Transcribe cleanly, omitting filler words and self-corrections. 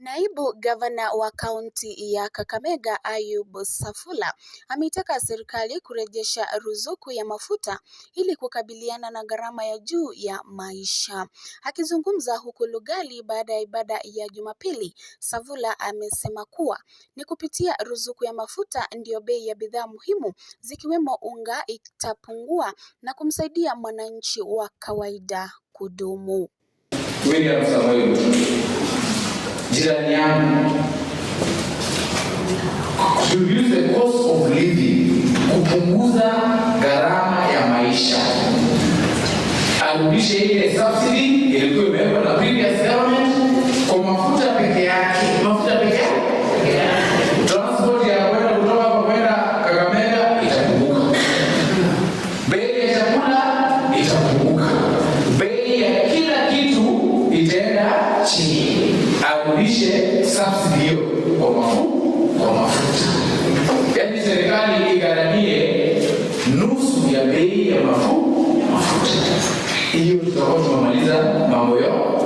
Naibu gavana wa kaunti ya Kakamega, Ayub Savula, ameitaka serikali kurejesha ruzuku ya mafuta ili kukabiliana na gharama ya juu ya maisha. Akizungumza huku Lugari baada ya ibada ya Jumapili, Savula amesema kuwa ni kupitia ruzuku ya mafuta ndiyo bei ya bidhaa muhimu zikiwemo unga itapungua na kumsaidia mwananchi wa kawaida kudumu. William Samoei, jirani yangu, to reduce the cost of living, kupunguza gharama ya maisha, arudishe ile subsidy ilikuwa imewekwa na previous government kwa mafuta peke yake, mafuta peke yake. Transport ya kwenda kutoka hapa kwenda Kakamega itapunguka, bei ya chakula itapunguka, bei ya kila kitu itaenda chini. Arudishe subsidy hiyo kwa mafuta, yaani serikali igharamie nusu ya bei ya mafuta. Hiyo tutakuwa tumemaliza mambo yote.